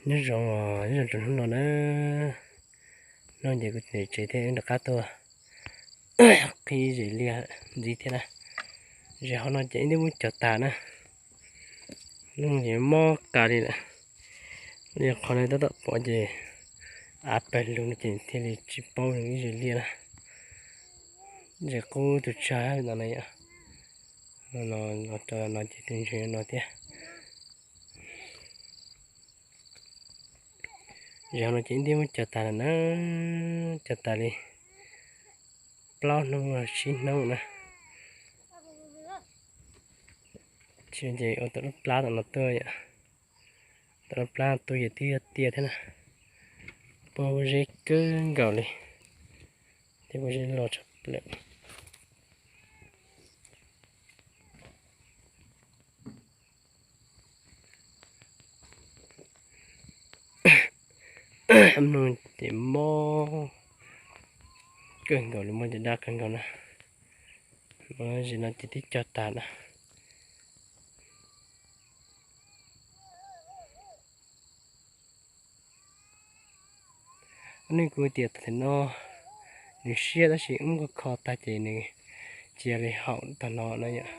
Nyob zoo, nyob zoo rau hnub no na, no ces kuv niam tsev thiab rov qab tuaj qhib zes liaj ntxiv thiab na. Zes hauv no ces ib ntej muab cog tas na, lub no ces mob qas li lawm. Yog qhov no tab tom pom ces av pawg lug no ces thiaj li tsis paub zoo ib zes liaj na. Zes qub tus tsag no na yom, no los rau no ces tus ntses no thiab. Zes no ces ib ntej muab cog tas lawm na, cog tas li plaub hnub tsib hnub na. Ces ua tau lub plab tom no tuaj yom, tau lub plab tuaj ces twb yog tiaj thiab na. Pob zeb kawg nkaus li, tej pob zeb loj tshaj plaws. Mloog ces mob kawg nkaus li, mob caj dab kawg nkaus na. Zes no ces twb cog tas na. Nej kuj tias tam sim no nws siab tab sis wb muab kho kho tag ces nws cia li haum tag no na yom,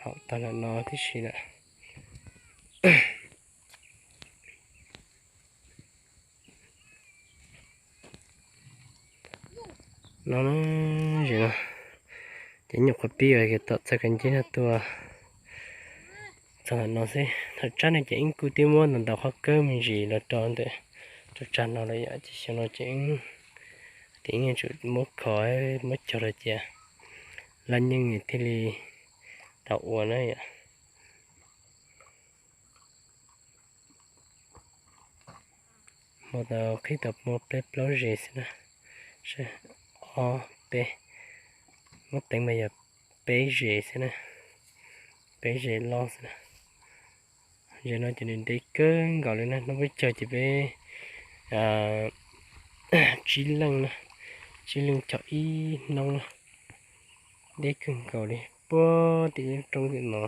haum tag no tib si lawm. No na, zes no ces nyuam qhuav pib tom txog kab nceb no tuaj txog ntawm no xwb. Thaum tsab no ces wb kuj twb muab ntaus ntaus qhov kawg me ntsis los rau ntawm rau tsag no lawm yom, ces xyoo no ces wb, ces wb yuav tsum muab kho, muab cog rau cia laj nyeej nws thiaj li tau ua na yom. Hmo no qhib tau muaj peb plaub zes xwb na, ob peb, muab teev mas yog peb zes xwb na, peb zes loj xwb na. Zes no ces nws ntev kawg nkaus li na, hnub peb cog ces peb tsib leej na, tsib leej cog ib hnub na, ntev kawg nkaus li puag tim lub roob tim no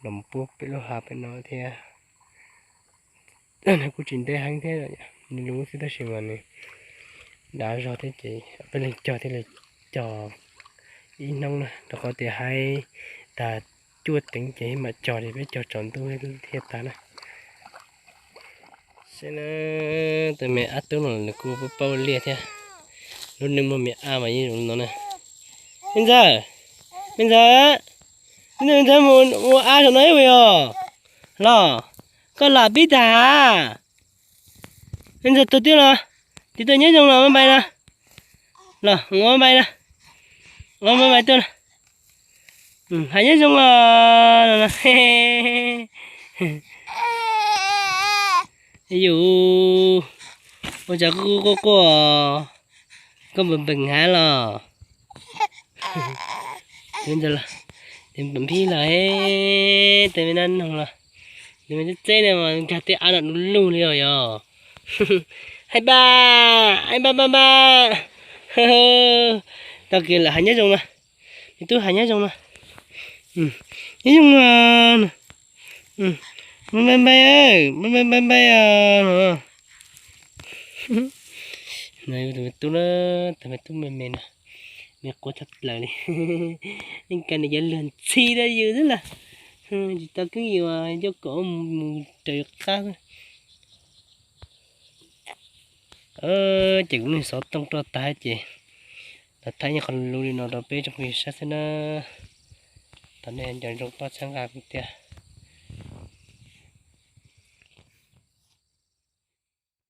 los puag pem lub hav pem no thiab. Nws kuj tsis ntev heev thiab, nws luv xwb tab sis mas nws dav zog thiab ces peb leeg cog thiaj li cog ib hnub na, rau qhov tias haib tag cuaj teev ces mam cog li, peb cog tsaus ntuj thiaj tag na. Saib na, tus me ab tub no nws kuj paub liaj thiab, lub neej muaj me ab mas yeej zoo no na. Me ntxawg, me ntxawg, me ntxawg mus ua ab saum no ib ua yog los, koj lam pib tag. Me ntxawg tuag twb los, tiv tuaj nyob zoo los ma npai na, los ua ma npai na, ua ma npai tuaj na. Hais nyob zoo os. Yus ua cas quaj quaj, koj npeem npeem hav los. Tus npam phij los, tus me nab noog los, tus me txeb txeb no mas nkag tej av no du lug li os yog. Hais npam, hais npam npam npam. Tau kiag lawm, hais nyob zoo no. Nws twb hais nyob zoo no. Nyob zoo no. Npam npam npam, npam npam npam os. Tus me tub na, tus me tub me me na, me quav tshaj plaws li. Yeej kawg nws yuav luag ntxhi rau yus xwb las. Tsis tau keeb yus, coj kom mus raws yus qab. Ces kuv niag xov tooj roj tag ces los thaij ib qho lus li no rau peb tsoom phooj ywg saib xwb na. Thov nej nco ntsoov pab txhawb nqa kuv thiab.